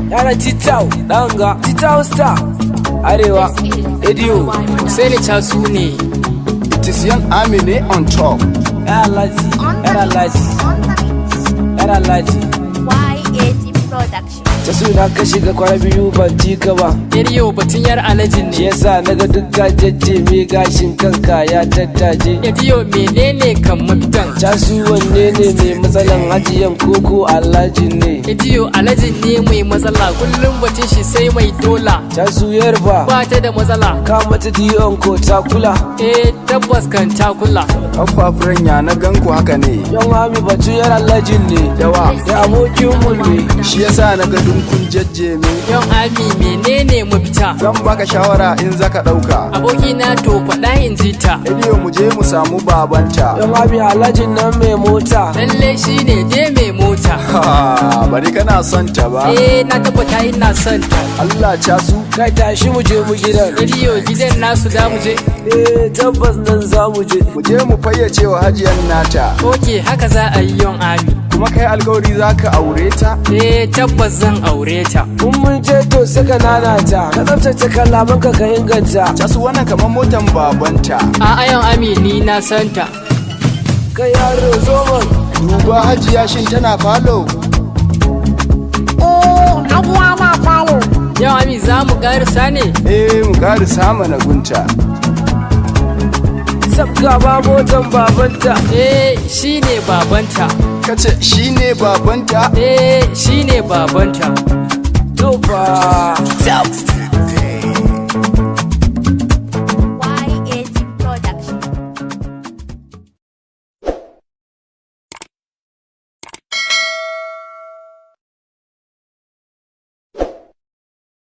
Yara Titau, Danga, Titau Star, Arewa, Radio, Usaini Chasu ne. It is Young Amine on top. Yar Alhaji, Yar Alhaji, Yar Alhaji. YAG Production. Ta suna ka shiga kwana biyu ban ji ka ba. Ediyo, batun yar alhajin Shi ne. yasa naga duk ka jejjeme, gashin kanka ya tattaje. Ediyo, menene kan mafitan? Casu, wanne ne mai matsalan, hajiyan koko Alhaji ne? Ediyo, alhajin ne mai matsala, kullum batun shi sai mai dola. Casu, yarba ba ta da matsala. Ka mata diyon ko ta kula? Eh, tabbas kan ta kula. Kafafuran ya na ganku haka ne? Yan Ami, batun yar Alhajin ne. Yawa. Da abokinmu ne. Shi yasa na ga dunkun jajjeme. Yan Ami, menene mafita? Zan baka shawara in zaka ɗauka. Abokina, to faɗa in ji ta. Ediyo, mu je mu samu babanta. Yan Ami, Alhajin nan mai mota. Lalle shi ne dai mai mota. Ha, bari, kana son ta ba? Eh, na tabbata ina son ta. Allah, Casu. Kai, tashi mu je mu gidan. Ediyo, gidan nasu da mu je? Eh, tabbas nan za mu je. Mu je mu fayyace wa hajiyan nata. Ok, haka za a yi, Yon Ami. Kuma kai alkawari zaka aure ta? Eh, tabbas zan aure ta. In mun je to saka nanata. Ka tsaftace kalamanka, ka inganta. Casu, wannan kamar motan babanta. A Yon Ami, ni na san ta. Kai yaro, zo man. Duba hajiya, shin tana falo? Eh, Hajiya na falo. Yon Ami, za mu karisa ne? Eh, mu karisa mana gunta. Sabga ba motan babanta. Eh, shi ne babanta. Kace shine babanta? Eh, shi ne babanta.